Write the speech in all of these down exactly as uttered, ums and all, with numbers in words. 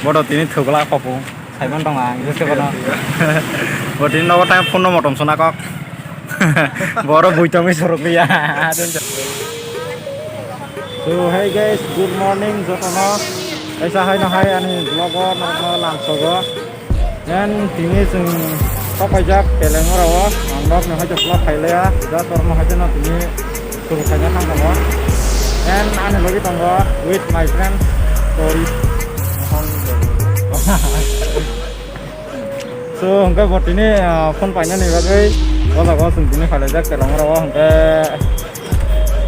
Bodo tini thwgla khopo. Saiman tong ang, jese kono. Bo tini nogo tang phone no motom sona kok. Boro bui tongwi sorok liya. So, hey guys, good morning jotono. Kaisa hai no hai ani vlog o norokno lamsogo. Yan tini chwng sopaijak Telenggora o, ang nok no hai vlog khailaya, just orno hai no tini suru khaina thang tongo. Yan ani logi tongo with my friend Tori. So, hwnkhe bo tini, ah, phone painani bagwi o jaga o chwng tini phailaijak Telenggora o, hwnkhe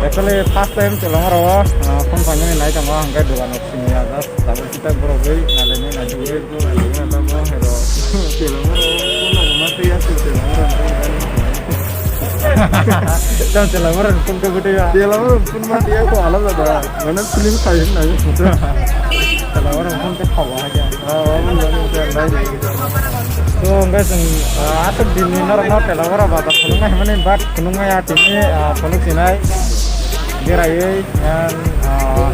actually first time Telenggora o, ah, phone painani nai tongo, hwnkhe dugan o simi ya, just tabuk kitak borok bai nalainai naitugwi. Tamo Telenggora phone khe bwtwi ba. Telenggora phone ma tiya ko alam da. Mana film khai na. Telenggora phone khe khawa. So, hwnkhe chwng, ah, aswk din ni norok no Telenggora bazar phunuknai hwnmani, but phunukmaya tini, ah, phunuk sinai beraiwi, and, ah,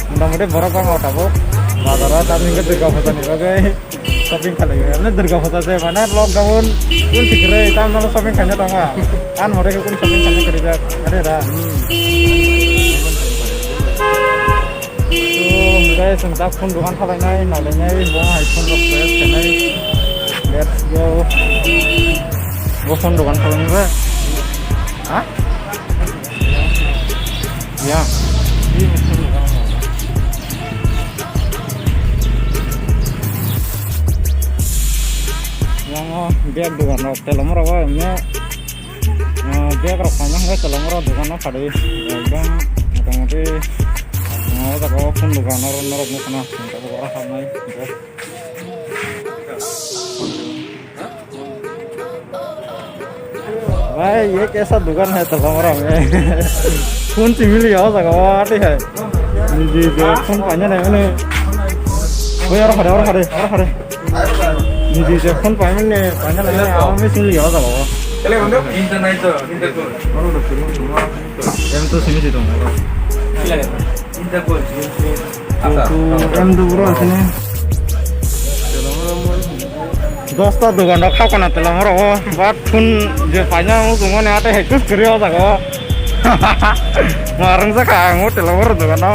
motamoti borok bangma tabuk bazar o, tamni hwnkhe Durga Puja ni bagwi shopping khalaiwi. Mane Durga Puja se mane lockdown kun sikre, tamno shopping khaina tongma. An more kun shopping khaina kharijak. Are ra. So, hwnkhe chwng ta phone dogan khalainai, nalainai, bo hai phone rok press khainai. Let's go. Bo phone dogan khalainai ba? Ha? Ya. Yang o bag dogan rok telom rok o emne. Ah, bag rok paina hwnkhe Telenggora o dogan o kharwi ekdom motamoti, ah, o jaga o phone dogan oro norok nukha na, oro habnai. Bhai, ye kaisa dukan hai Telenggora mein. Phone chimili o jaga o ati hai. Niji je phone paina nai mane. Oi, aro hade, aro hade, aro hade. Niji je phone paimani, paina lai, ama machine liya jabo. Internet to, internet. M two simi si dong. Internet. M two bro sini. Dosta dogan rok khakana Telenggora o, but phone je paina o jumani ate hekus kri o jago. Marang jaka ang o Telenggora dogan o.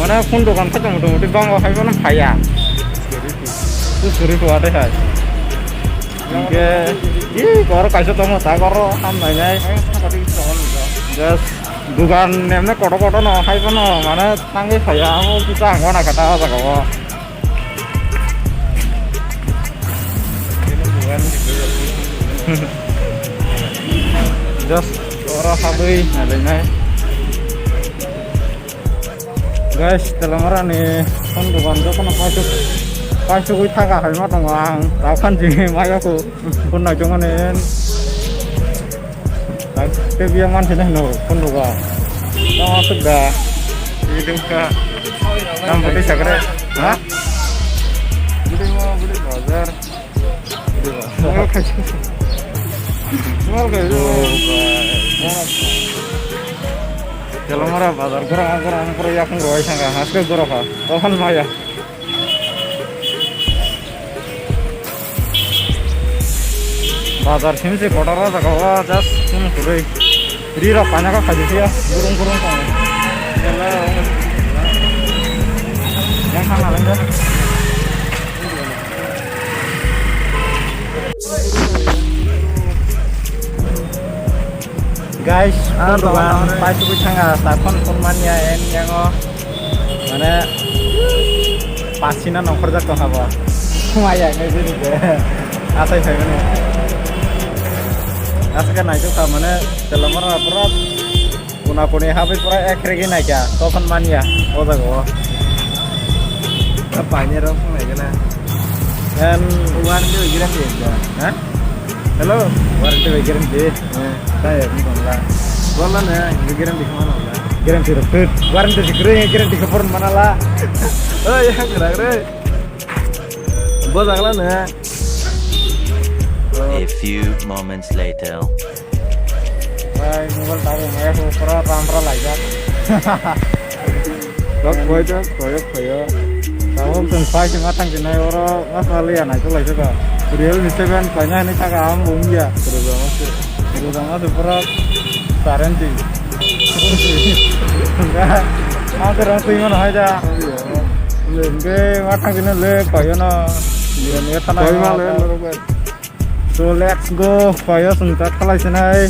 Mane phone dogan khato motamoti bango hai mane phaya. Tu suri tu ate hai. Hingke, ih, koro kaisa tongo, ta koro, ham nai nai. Just, dugan nemne koto koto no, hai bono, mane, tangwi phaiya, amo kisa ang wana kata o jaga o. Just, oro habwi, nai nai. Guys, Telenggora ni phone dogan jotono paisuk, paisugwi thaga hai ma tongo ang. Tabukhan jini maya ko phone nai tongmani. Tei biya manse nai no phone dogan. Tamo aswk da. Ini dengka. Tamo bwtwi sakre. Ha? Bwtwi ma bwtwi bazar. Telenggora bazar gora gora gora yakung roi sanga haske gora pha. Tohan maya. Bazar simi se kotor o jaga o just simi kwrwi. Ri rok paina kok khaji phiya gurung gurung tongo. Yang thang naleng de. Guys, ah, phone dogan, dogan, paisugwi thanga, ta phone phone manya, en yango, mane, pasina nongkhorjak tong habo. Maya, ngai bini je. Asai sai mane. Asai ka naituk ka mane, Telenggora pura Kuna kuni habwi pura ek regi naikha, tokon manya o jaga o. Paini rok phunai gana. En warranty bai guarantee ekda. Ha? Hello? Warranty bai guarantee. Eh. Tai ni bangla. Bolla ne, guarantee khama na. Guarantee rok phit. Warranty sikri, guarantee khapur manala. Oh, ya, gerak re. Bo jagla ne. A few moments later. Bai, mobile tamo maya ko pura ram pura laijak. Lok koi to, koi koi. Tabuk chwng phai se ma thang sinai oro ma saliya naitok lai se ba. Realme seven paina hinwi saka ang bo wngya. Rwjak ma se pura current di. Ang se rang twi mano hai da. Le hwnkhe ma thang sinai le paiyano. Paima le norok bai. So let's go, koyo sung ta khalai sinai.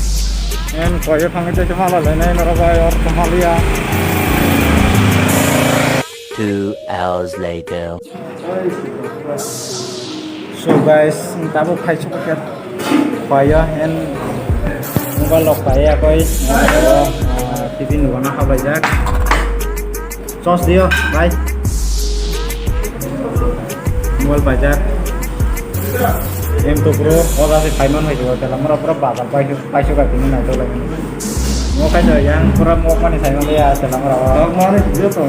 And koyo thangwi tei mala lainai norok bai or tong maliya. Two hours later. So guys, tabuk phai chukya koyo and mobile rok pai akoi. T V nugana khabai jak. Chos diyo, bhai. Mobile paijak. Em to bro, o jase phaiman hai jua, tela mora pura bazar pai, pai suka tini nai to lai. Mo kai jua yang pura mo mani sai mani ya, tela mora. Tela mora ni jua to.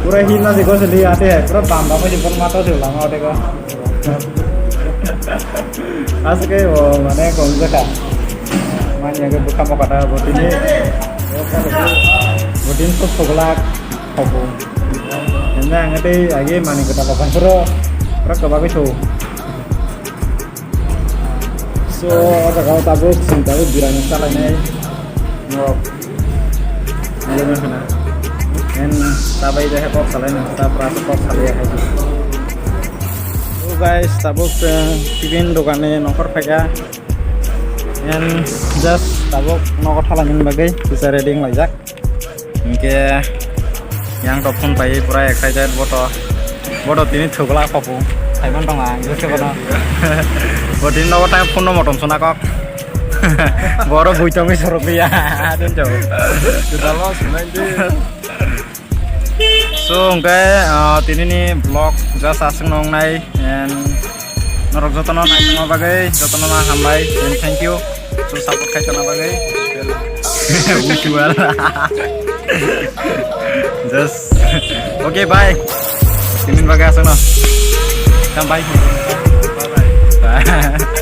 Pura hin na dikho se liya te, pura bam bam se pura mato se lama ote ko. Aswk khe bo mane kong jaka. Manya khe bwkha mokata bo tini. Bo tini sok sok lak khobo. Hwnba ang tei age mani kwtal rok phai phuru pura kwbagwi so. So o jaga o tabuk chwng tabuk birani chalainai. Norok. Nalai ma khna. En tabai de kok salai na, ta pra kok salai hai. So guys, tabuk, eh, tiffin dogan ni nongkhor phaikha. En just tabuk nogo thalangni bagwi kisa ready wng laijak. Hinkhe yang to phone pai pura excited boto. Boto tini thwgla khopu. Saiman tong ang, jese kono. Bo tini nogo thang phone no motom sona kok. Boro bui tongwi sorok liya. Tini jabo. Kita lo sunai di. So, hwnkhe, ah, tinini vlog just aswk no wngnai, and norok jotono naitongma bagwi jotono ma hambai and thank you. So, support khai tongna bagwi. Wish you well. Just, okay, bye. Tinini bagwi aswk no. Hambai. Bye.